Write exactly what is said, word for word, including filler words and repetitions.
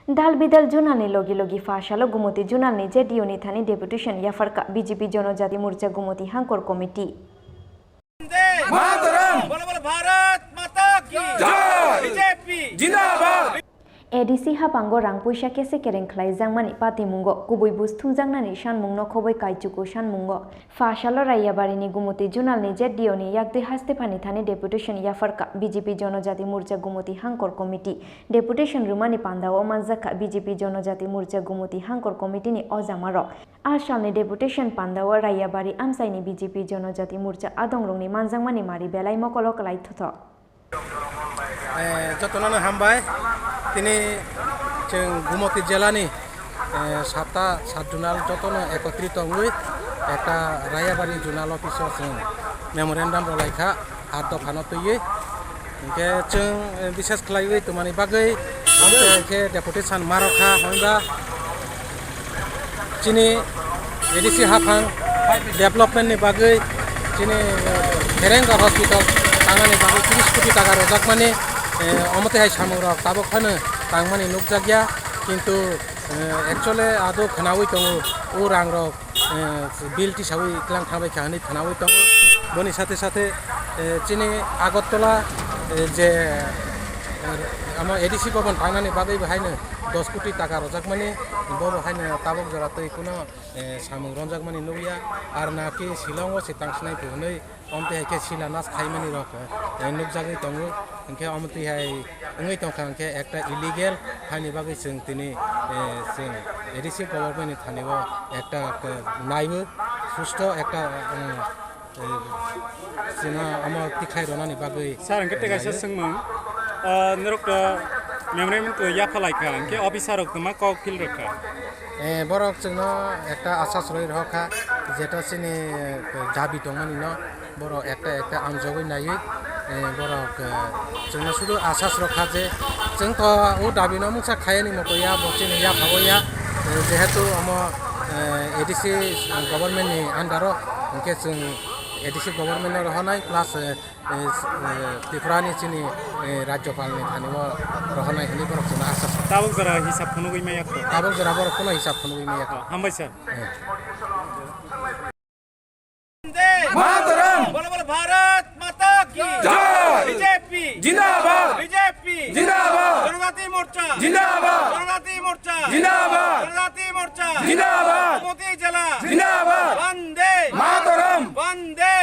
Dal bidal junalni logi logi pha salo Gumoti junalni J D U ni thani deputation yapharkha B J P Jonojati Morcha Gumoti Hangkor Committee. Mataram! Bolo bolo Bharat Mata ki! Jai! B J P! Jindabad! A D C haphango rang puisa kese kereng khlaijakmani patimungo kubui buj thumjaknani sanmungno khoboi kaichuku sanmungo. Pha salo Raiyabarini Gumoti Junalni J D O ni yakdui haste phani thani deputation yapharkha B J P Jonojati Morcha Gumoti Hangkor Committee. Deputation rwmani pandao manjakha B J P Jonojati Morcha Gumoti Hangkor Committee ni ojamarok. A salni deputation pandao Raiyabari amchaini B J P Jonojati Morcha adongrokni manjakmani mari belai mokolo kwlai thuthok. Eh, jotono no hambai. Tini chwng Gumoti jelani, eh, satta, sat junal jotono ekotrito wngwi ekta Rayabari junal office o chwng memorandum rwlaikha, art dophano twiwi. Hinkhe chwng, eh, bises khlaiwi tongmani bagwi, hinkhe deputation marokha, hwnba chini A D C haphang development ni bagwi chini, eh, Kherengkar hospital tangnani bagwi tris koti taka rwjakmani, eh, omo twi hai samungrok tabuk phano tangmani nukjakya, kintu, eh, actually ado khwnawi tongo, o rangrok, eh, bill tisawi tlang thangbai kha hwnwi khwnawi tongo. Boni sathe sathe, eh, chini Agartala, eh, je, eh, ama A D C bhaban tangnani bagwi bo haino dos koti taka rwjakmani, bo bo haino tabuk jora twi kuno, eh, samung ronjakmani nukya, ar na ki Shillong o se tang sinai phi hwnwi, omtwi hai khe silanas khaimani rok, eh, nukjagwi tongo. Hinkhe omtwi hai wngwi tongkha hinkhe ekta illegal haini bagwi chwng tini, eh, chwng A D C government ni thani o ekta, eh, naiwi susto ekta, eh, eh, chwngno omo tikhlai rwnani bagwi, Sir, hinkhe tei kaisa naiwi. Swngmung, ah, norok to memorandum to yapha laikha, hinkhe officer rok to ma kok phil rwkha. Eh, borok chwngno ekta asas rwi rwkha, jeto chini, eh, dabi tongmani no borok ekta ekta amjogwi naiwi, eh, borok, eh, chwngno sudu asas rwkha je chwng to o dabi no mungsa khayani moto ya, bo chini yapha o ya, eh, jehetu omo, eh, A D C government ni under o, hinkhe chwng A D C government no rohornai plus, eh, eh, s-, eh, Tripura ni chini, eh, Rajyapal ni thani o rohornai hwnwi borok chwngno asas. Tabuk jora hisab phunugwi maya kho. Tabuk jora borok kuno hisab phunugwi maya kho. Oh, hambai sir. Eh. Mataram! Bolo bolo Bharat Mata ki! Jai! B J P! Jindabad! B J P! Jindabad! Janajati Morcha! Jindabad! Janajati Morcha! Jindabad! Janajati Morcha! Jindabad! Gumoti Jela! Jindabad! Vande! Mataram! Vande!